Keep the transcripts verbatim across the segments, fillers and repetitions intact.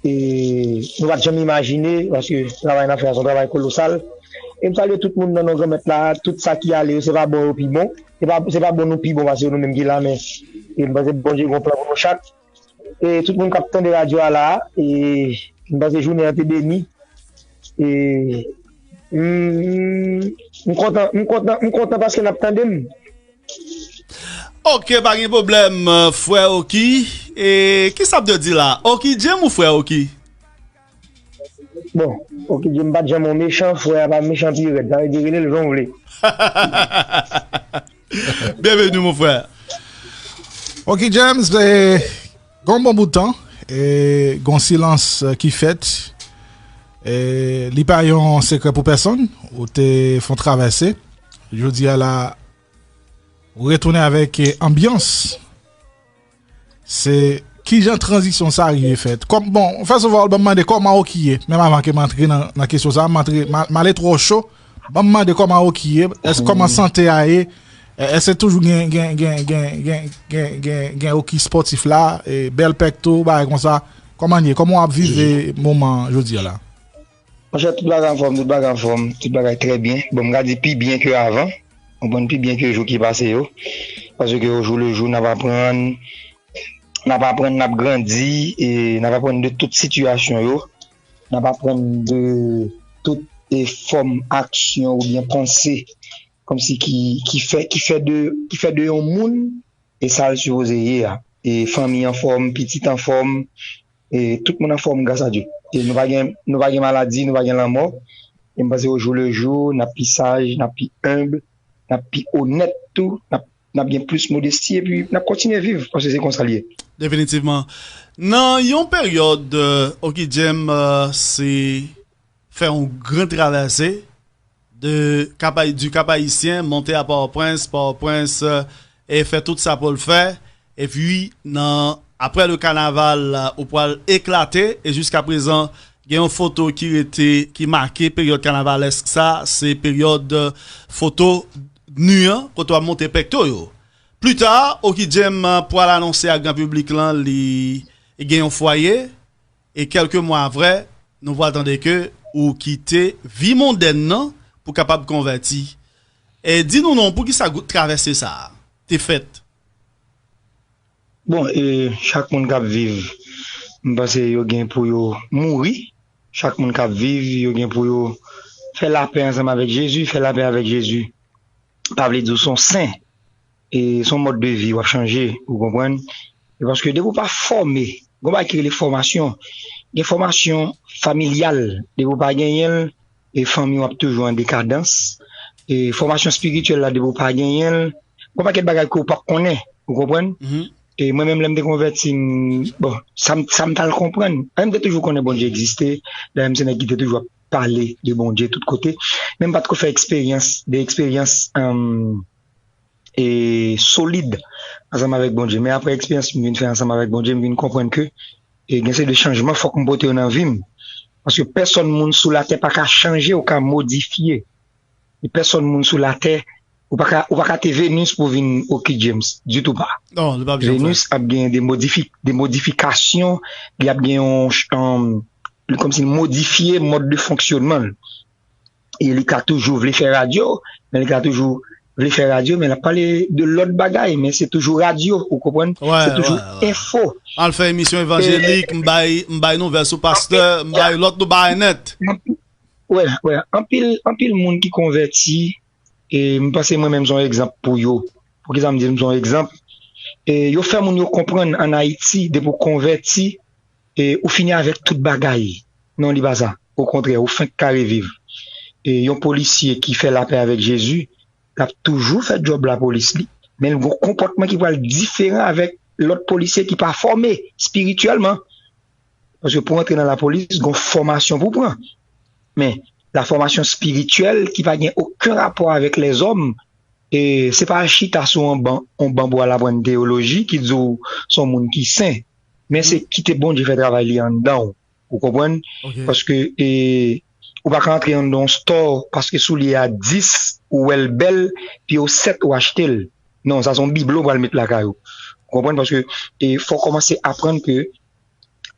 e, nou pa t janm imajine, paske travay n ap fè a se yon travay kolosal. E m salye tout moun nan non Granmèt la, tout sa ki ale yo, se pa bon yo pi bon. Se pa, se pa bon nou pi bon pase yo nou menm ki la, men e m panse Bondye gen yon plan pou nou chak. E tout moun k ap tande radyo a la, e m panse jounen an te beni. E m, m kontan, m kontan, m kontan paske n ap tande m. Ok, pa gen pwoblèm, frè Oki. E kisa w ap di la? Oki Jam ou frè Oki? Bon, Oki Jam pa t janm yon mechan, frè a pa mechan pi rèd. Sa vle di rele l jan w vle. Byenveni, mon frè. Oki James, e, gen yon bon bout tan, e, gen yon silans, e, ki fèt. E, li pa yon sekrè pou pèsonn, ou te fè yon travèse. Jodi a la, ou retounen avèk, e, anbyans. Se kijan tranzisyon sa rive fèt? Kòm, bon, first of all, ban m mande kòman Oki ye. Menm avan ke m antre nan, nan kesyon sa, m antre, m a- m ale twò cho. Ban m mande kòman Oki ye. Èske kòman sante a ye? Èske toujou gen, gen, gen, gen, gen, gen, gen, gen Oki spòtif la? E, bèl pèk tou, bagay konsa. Kòman l ye? Kòman w ap viv moman jodi a la? Monchè, tout bagay anfòm, tout bagay anfòm, tout bagay trè byen. Bon, m ka di pi byen ke avan. Ou konprann, pi byen ke jou ki pase yo. Paske o jou le jou, n ap aprann, n ap aprann, n ap grandi, e n ap aprann de tout sitiyasyon yo. N ap aprann de tout e fòm aksyon oubyen panse kòmsi ki, ki fè, ki fè de, ki fè de yon moun e sa l sipoze ye a. E fanmi anfòm, pitit anfòm, e tout moun anfòm gras a Dye. E nou pa gen, nou pa gen maladi, nou pa gen lanmò. E m panse o jou le jou, n ap pi saj, n ap pi enb, n ap pi onèt tou, n ap, n ap gen plis modesti, epi n ap kontinye viv, paske se konsa l ye. Definitivman. Nan yon peryòd, e, Oki Jam, e, se fè yon gran travèse de Cap Hay- du Cap Haïtien, monte a Pòtoprens, Pòtoprens, e, e fè tout sa pou l fè. Epi, nan, apre le kanaval, e, ou pral eklate, e jiska prezan, gen yon foto ki rete, ki make peryòd kanavalèsk sa, se peryòd, e, foto nu an, kote w ap montre pèkto yo. Pli ta, Oki Jam, e, pral anonse ak gran piblik lan, li gen yon fwaye, e kèlke mwa apre, nou pral tande ke ou kite vi mondèn nan pou kapab konvèti. E di nou non, poukisa gout travèse sa a te fèt? Bon, e chak moun k ap viv, m panse yo gen pou yo mouri. Chak moun k ap viv, yo gen pou yo fè lapè ansanm avèk Jezi. Fè lapè avèk Jezi pa vle di w se yon sen. E se yon mòd de vi w ap chanje, ou konprann? E paske depi w pa fòme, gen yon bagay ki rele fòmasyon. Gen fòmasyon familyal, depi w pa genyen l, e fanmi w ap toujou an dekadans. E fòmasyon espirityèl la, depi w pa genyen l, gen yon pakèt bagay ke w p ap konnen, ou konprann? E mwen menm, lè m te konvèti, m, bon, sa m, sa m t al konprann. Mwen, m te toujou konnen Bondye egziste. Dayè, m se nèg ki te toujou ap pale de Bondye tout kote. Men m pa t ko fè eksperyans, de eksperyans, e, e, solid ansanm avèk Bondye. Men apre eksperyans m vin fè ansanm avèk Bondye, m vin konprann ke, e, gen seri de chanjman fòk m pote yo nan vi m. Paske pèsòn moun sou latè pa ka chanje, ou ka modifye. E pèsòn moun sou latè, ou pa ka, ou pa ka te Venus pou vin Oki James, ditou pa. Non, li p ap janm fè. Venus ap gen de modifik, de modifikasyon, li ap gen yon, ch- um, li kòmsi li modifye mòd de fonksyonman l. E li ka toujou vle fè radyo, men li ka toujou vle fè radyo, men l ap pale de lòt bagay, men se toujou radyo, ou konprann? Wè, Se toujou wè, wè. Enfo. Al fè emisyon evanjelik, m bay, m bay nouvèl sou pastè, m bay lòt nou bay nèt. Wè, wè. Anpil, anpil moun ki konvèti, e m panse mwen menm se yon egzanp pou yo. Poukisa m di m se yon egzanp? E yo fè moun yo konprann ann Ayiti, depi w konvèti, e ou fini avèk tout bagay. Non, li pa sa. Okontrè, ou fenk ka reviv. E yon polisye ki fè lapè avèk Jezi, l ap toujou fè djòb lapolis li. Men l gen yon konpòtman ki pral diferan avèk lòt polisye ki pa fòme espirityèlman. Paske pou w antre nan lapolis, gen yon fòmasyon pou w pran. Men, la fòmasyon espirityèl ki pa gen okenn rapò avèk lèzòm, e se pa chita sou yon ban, yon ban pou w al aprann teyoloji ki di w se yon moun ki sen. Men se kite Bondye fè travay li anndan w. Ou konprann? Paske e, ou pa ka antre anndan yon store paske soulye a dis, ou wè l bèl, pye w sèt ou achte l. Non, sa se yon biblo w pral met lakay ou. Ou konprann? Paske e, fò w kòmanse aprann ke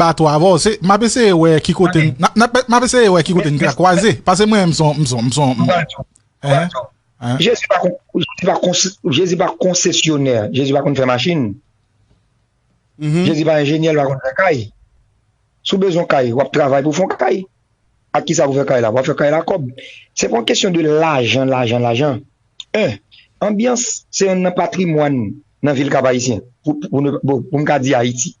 bato avè w. Se, m ap eseye wè ki kote n, n ap, n ap, m ap eseye wè ki kote n ka kwaze. Paske mwen, m son, m son, m son, m, Mwen di w, mwen di w. Jezi pa kon- Jezi pa konse- Jezi pa konsesyonè. Jezi pa konn fè machin. Jezi pa enjenyè, li pa konn fè kay. Si w bezwen kay, w ap travay pou w fè yon kay. Ak kisa pou fè kay la? Pou fè kay la kòb. Se pa yon kesyon de lajan, lajan, lajan. En, anbyans se youn nan patrimwàn nan vil Kap Ayisyen. Pou, pou, pou, pou, pou m ka di Ayiti.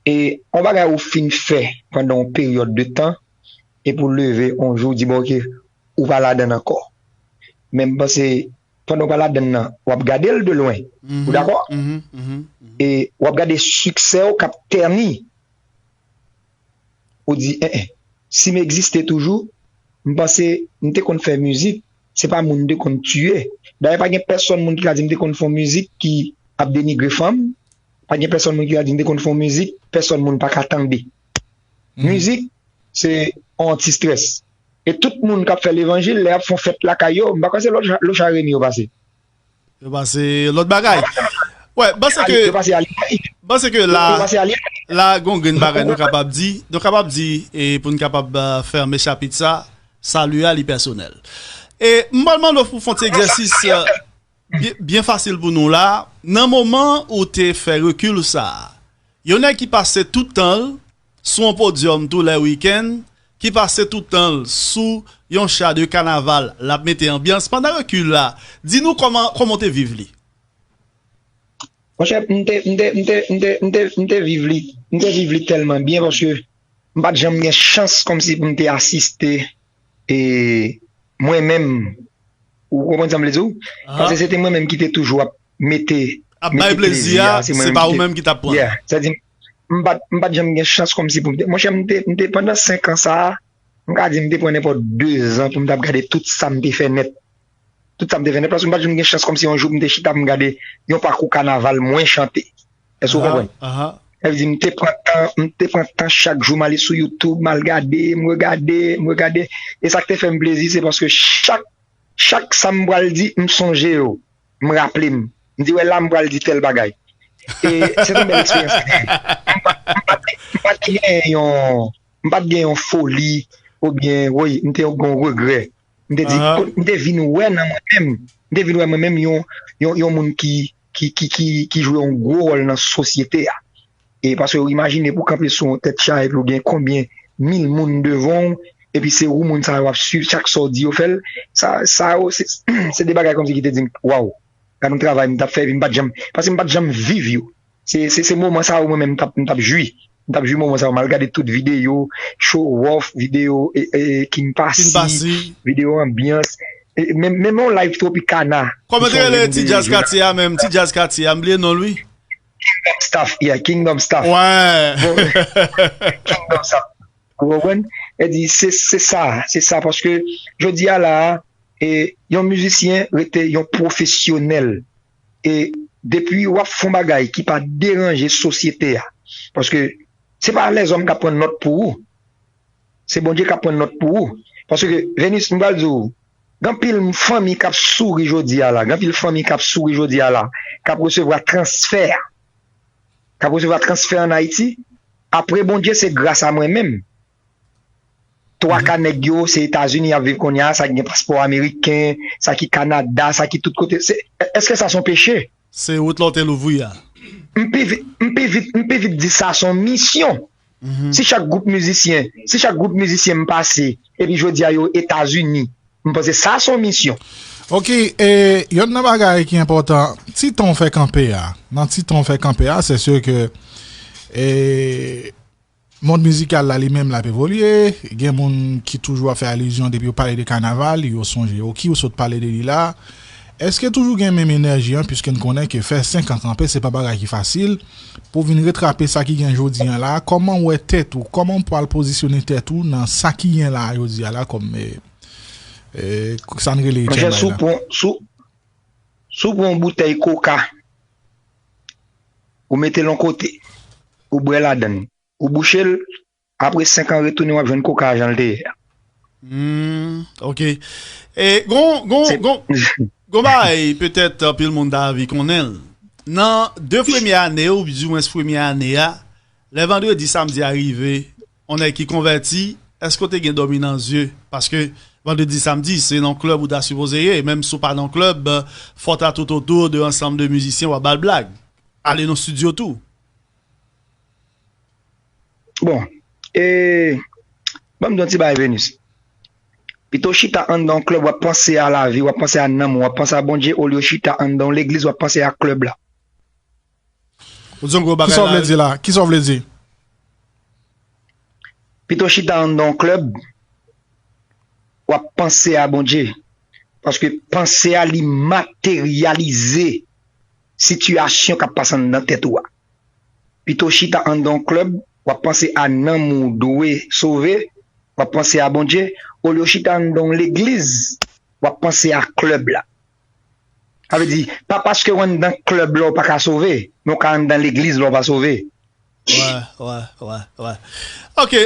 E yon bagay ou fin fè pandan yon peryòd de tan, epi w leve yon jou, w di, "Bon, oke, ou pa ladan l ankò." Men m panse, pandan w pa ladan l nan, w ap gade l de lwen. Ou dakò? E w ap gade siksè w k ap tèni. Ou di, "En, en, si m egziste toujou, m panse m te konn fè mizik, se pa moun m te konn tiye." Dayè, pa gen pèsonn moun ki ka di m te konn fè yon mizik ki ap denigre fanm, pa gen pèsonn moun ki ka di m te konn fè yon mizik, pèsonn moun pa ka tande. Mizik, se yon anti-strès. E tout moun k ap fè levanjil, lè y ap fè yon fèt lakay yo, m pa kwè se Locha, Locha Remy yo pase. Yo pase lòt bagay. Wè, m panse ke, m panse ke la, la, gon grenn bagay nou kapab di, nou kapab di, e pou n kapab, euh, fèmen chapit sa, sali a li pèsonèl. E m pral mande w pou fè yon ti egzèsis, euh, byen, byen fasil pou nou la. Nan moman ou te fè rekil sa, yon nèg ki pase tout tan l sou yon podyòm tou lè wikenn, ki pase tout tan l sou yon cha de kanaval, l ap mete anbyans. Pandan rekil la, di nou kòman, kòman w te viv li? Monchè, m te, m te, m te, m te, m te, m te viv li, m te viv li tèlman byen paske m pa t janm gen chans kòmsi pou m te asiste, e mwen menm, ou konprann sa m vle di w? Paske se te mwen menm ki te toujou ap mete, ap bay plezi a, se pa ou menm ki t ap pran. Yeah, sa di, m pa t, m pa t janm gen chans kòmsi pou m te, monchè, m te, m te, pandan senk an sa a, m ka di m te pran nenpòt de zan pou m t ap gade tout sa m te fè nèt. Tout sa m te fè nèt, paske m pa t janm gen chans kòmsi yon jou m te chita pou m gade yon pakou kanaval mwen chante. Èske w konprann? Sa vle di, m te pran tan, m te pran tan chak jou, m ale sou YouTube, m al gade, m regade, m regade. E sa k te fè m plezi, se paske chak, chak sa m pral di, m sonje yo, m raple m. M di, "Wè la, m pral di tèl bagay." E se te yon bèl eksperyans. M pa, m pa te, m pa te gen yon, m pa t gen yon foli, oubyen, woy, m te gen yon regrè. M te di, m te vin wè nan mwen menm, m te vin wè mwen menm yon, yon, yon moun ki, ki, ki, ki, ki jwe yon gwo wòl nan sosyete a. E paske w imajine pou w kanpe sou yon tèt cha epi w gen konbyen mil moun devan w, epi se ou moun sa yo ap swiv, chak sa w di yo fè l, sa, sa yo, se, se de bagay kòmsi ki te di m, "Waw, gad yon travay m t ap fè epi m pa t janm, paske m pa t janm viv yo." Se, se, se moman sa yo mwen menm m t ap, m t ap jwi. M t ap jwi moman sa yo. M al gade tout videyo, show off, videyo, e, e, King Passy, videyo anbyans. E, menm, menm yon live Tropicana. Kòman te rele ti djaz katye a menm? Ti djaz katye a, m bliye non l wi. Kingdom Staff, yeah, Kingdom Staff. Wè. Kingdom Staff. Ou konprann? E di, se, se sa, se sa, paske jodi a la, e, yon mizisyen rete yon pwofesyonèl. E depi w ap fè yon bagay ki pa deranje sosyete a, paske se pa lèzòm k ap pran nòt pou ou, se Bondye k ap pran nòt pou ou. Paske, Venus, m pral di w, gen anpil fanmi k ap souri jodi a la, gen anpil fanmi k ap souri jodi a la, k ap resevwa transfè, k ap resevwa transfè ann Ayiti, apre Bondye, se gras a mwen menm. Twa ka nèg yo, se Etazini y ap viv kounye a, sa ki gen paspò ameriken, sa ki Kanada, sa ki tout kote. Se, èske sa se yon peche? Se wout la w te louvri a. M pi vit, m pi vit, m pi vit di sa se yon misyon. Si chak gwoup mizisyen, si chak gwoup mizisyen m pase, epi jodi a yo Etazini, m panse sa se yon misyon. Ok, e yonn nan bagay ki enpòtan, ti tan w fè kanpe a, nan ti tan w fè kanpe a, se si ke, e, mond mizikal la li menm l ap evolye, gen moun ki toujou ap fè alizyon depi yo pale de kanaval, yo sonje, ok, ou sot pale de li la. Èske toujou gen menm enèji an, piske n konnen ke fè senk an kanpe, se pa bagay ki fasil, pou w vin retrape sa ki gen jodi an la, kòman w wè tèt ou, kòman w pral pozisyone tèt ou nan sa ki gen la jodi a la kòm, e, e, sa n rele trendline la? Monchè, si w pran, si w, si w pran yon boutèy koka, ou mete l yon kote, ou bwè ladan l, ou bouche l, apre senk an retounen w ap jwenn koka a jan l te ye a. Hmm, ok. E gon, gon, gon, gon bagay, petèt anpil moun ta anvi konnen l. Nan de premye ane ou, dimwens premye ane a, lè vandredi, samdi a rive, yon nèg ki konvèti, èske w te gen dòmi nan zye? Paske vandredi, samdi, se nan klèb ou ta sipoze ye. Menm si w pa nan klèb, fò w ta tout otou de ansanm de mizisyen, w ap ba l blag. Ale nan estidyo tou. Bon, e, Ban m di yon ti bagay, Venus. Pito w chita anndan yon klèb, w ap panse a lavi, w ap panse a nanm, w ap panse a Bondye, olye w chita anndan yon legliz, w ap panse a klèb la. Ou di yon gwo bagay la. Kisa w vle di la? Kisa w vle di? Pito w chita anndan yon klèb, w ap panse a Bondye. Paske panse a li materyalize sitiyasyon k ap pase anndan tèt ou a. Pito w chita anndan yon klèb, w ap panse a nanm ou dwe sove, w ap panse a Bondye, olye w chita anndan yon legliz, w ap panse a klèb la. Sa vle di, pa paske w anndan klèb la w pa ka sove, men w ka anndan legliz la w pa sove. Wè, wè, wè, wè. Ok,